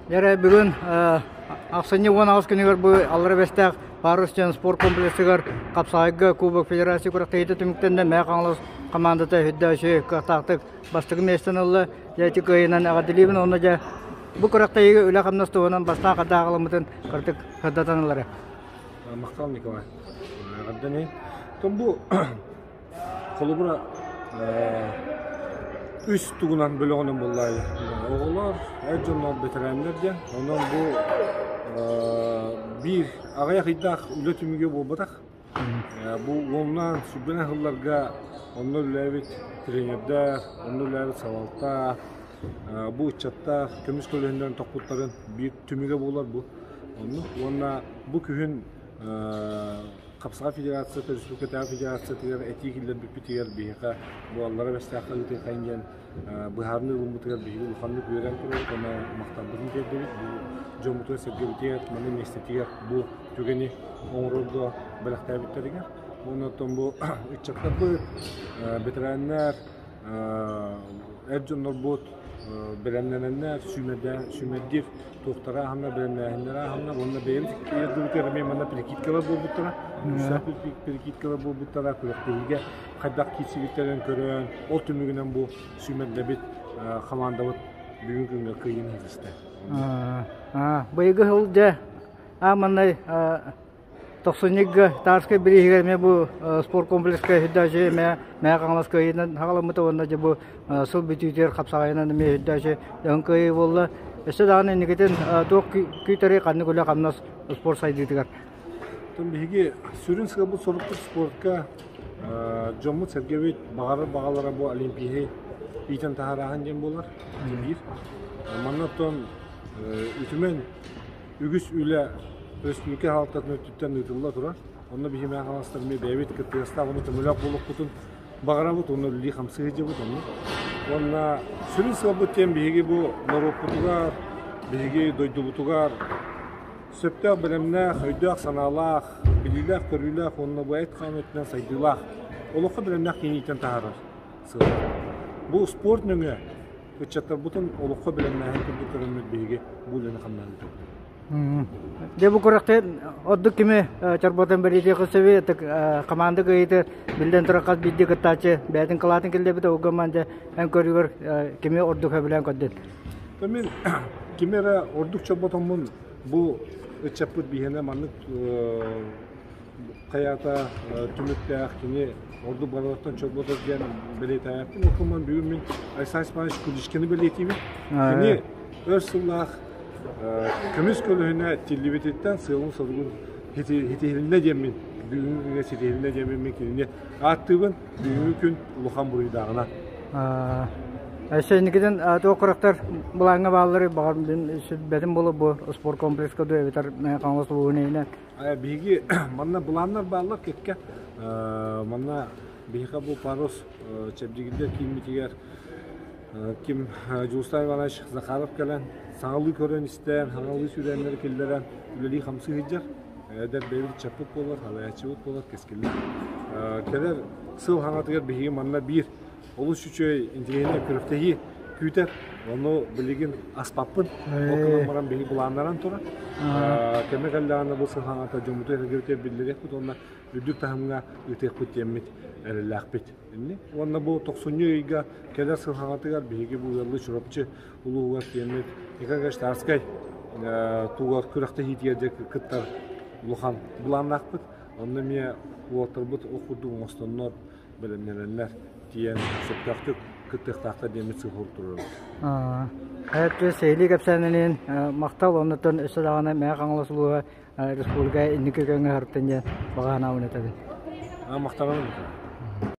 Дьэ бүгүн ахсынньы 18 күнүгэр бу Аллара Бэстээх Парус диэн спорт комплексыгар хапсаҕайга Кубок Федерация күрэхтэһиитэ түмүктэннэ. Мэҥэ Хаҥалас хамаандата үрдээччи кыахтаахтык бастакы миэстэни ылла. Дьэ ити кыайыынан эҕэрдэлиибин уонна дьэ бу күрэхтэһиигэ үлэ-хамнас туһунан бастаан хайдах аҕаламмытын кыратык сырдатан ылара. Махтал Николай. Эҕэрдэни. Бу Холобура, үс тугунан бөлөҕүнэн буоллаайы. Оҕолор, эр дьоннор, бэтэрээннэр диэн. Онон бу биир аҕыйах ыйдаах үлэ түмүгэ буолбатах. Бу уонунан сүүрбэнэн сылларга онно үлэлээбит тренердэр, онно үлэлээбит салалта, бу ыччаттар көмүс көлөһүннэрин тохпуттарын биир түмүгэ буолар бу. Оннук. Уонна бу күһүн Хапсаҕай федерацията республикатааҕы федерациятыгар этии киллэрбиппитигэр биһиэхэ бу Аллара Бэстээххэ ыытыаххайын диэн быһаарыныы ылыммытыгар биһиги улаханнык үөрэн турабыт уонна махталбытын тиэрдэбит. Бу дьоммутугар-сэргэбитигэр манна миэстэтигэр бу түгэни оҥорорго бэлэхтээбиттэригэр. Уонна оттон бу ыччаттарбыт, бэтэрээннэр, эр дьоннорбут бэлэмнэнэннэр, сүүмэрдиир туохтара аһанна, бэлэмнээһиннэрэ аһанна уонна бэйэбит эрдибитигэр эмиэ манна прикидкалар буолбуттара, күүстээх прикидкалар буолбуттара, күрэхтэһиигэ хайдах киирсибиттэрин көрөн, ол түмүгүнэн бу сүүмэрдэбит хамаандабыт бүгүн күҥҥэ кыайыыны ситистэ. Быйылгы сыл дьэ аан маҥнай Тохсунньуга Тарскай бирииһигэр эмиэ бу спорткомплекска үрдээчи эмиэ Мэҥэ Хаҥалас кыайыынан хаҕаламмыта уонна дьэ бу сыл бүтүүтүгэр хапсаҕайынан эмиэ үрдээчи дьоһун кыайыы буолла. Өссө даҕаны инникитин туох күүтэрий ханнык үлэ-хамнас спорт сайдыытыгар? Оттон биһиги сүрүн сыалбыт-сорукпут спортка дьоммут-сэргэбит баҕарар баҕалара бу олимпиеһи иитэн таһаарааһын диэн буолар. Биир. Манна оттон үтүмэн Үгүс үлэ өрөспүүбүлүкэ салалтатын өттүттэн ыытылла турар. Онно биһи Мэҥэ Хаҥаластар эмиэ бэйэбит кыттыгастаах уонна көмөлөөх буолуохпутун баҕарабыт уонна үлэлии-хамсыы сылдьабыт онно. Уонна сүрүн сыалбыт диэн биһиги бу норуоппутугар, биһиги дойдубутугар сөптөөх бэлэмнээх, өйдөөх-санаалаах, билиилээх-көрүүлээх уонна бу эт-хаан өттүнэн сайдыылаах, олоххо бэлэмнээх киһини иитэн таһаарар сыал. Бу спорт нөҥүө ыччаттарбытын олоххо бэлэмнээһин курдук көрөммүт биһиги бу үлэни хамнаһын ыытабыт. Дьэ бу күрэхтэ ордук кими чорботон бэлиэтиэххэ сөбүй хамаанда кыайыыта биллэн турар хас биирдии кыттааччы бэйэтин кылаатын киллэрбитэ ол гынан дьэ эн көрүүгэр кими ордук сөбүлээн көрдүн? Мин кими эрэ ордук чорботоммун бу ыччаппыт биһиэнэ маннык хайаата түмүктээх кини ордук барыларыттан чорботор диэн бэлиэтээбэппин. Ол бүгүн мин Александр Степанович Куличкины бэлиэтиибин. Кини өр сыллаах көмүс көлөһүнэ тиллибититтэн сыалын-соругун ситиһилиннэ диэммин, бүгүҥҥү күҥҥэ ситиһилиннэ диэммин мин кинини ааттыыбын. Бүгүҥҥү күн улахан буруйдааҕына. Өссө инникитин туох күрэхтэр былааҥҥа бааллары баҕар бэтим буолуо бу спорт комплекска дуу эбэтэр Хаҥалас улууһун иһинэн Биһиги манна былааннар бааллар кэккэ. Манна биһиэхэ бу парус чэбдигирдэр кииммитигэр ким Дьулустан Иванович Захаров кэлэн саҥалыы көрөн-истэн, саҥалыы сүүрээннэри киллэрэн үлэлии-хамсыы сылдьар. Эдэр бэйэбит ыччаппыт буолар, салайааччыбыт буолар, кэскиллээх. Кэлэр сыл хаҥатыгар биһиги манна биир олус үчүгэй интириэһинэй күрэхтэһии күүтэр. Ону билигин аспаппын. Ол гынан баран биһиги былааннаран турар. Кэмэ кэллэҕинэ бу сыл хаҥата дьоммутугар эргибитигэр биллэриэхпит уонна үрдүк таһымҥа ыытыахпыт диэммит эрэллээхпит. Уонна бу тохсунньу ыйга кэлэр сыл хаҥатыгар биһиги бу ыаллыы Чурапчы улууһугар тиэммит Николай Штарскай тугар күрэхтэһиитигэр дьэ кыттар улахан былааннаахпыт. Онно эмиэ уолаттарбыт ох курдук оҥостоннор бэлэмнэнэннэр тиийэн сөптөөхтүк кыттыахтаахтар диэммит сыһыар туруорабыт. Хайа сиһилии кэпсээнинин махтал оннуттан өссө даҕаны Мэҥэ Хаҥалас улууһа республика инники көҥү харыттын диэн баҕа санаабын этэбин. Махтанабын.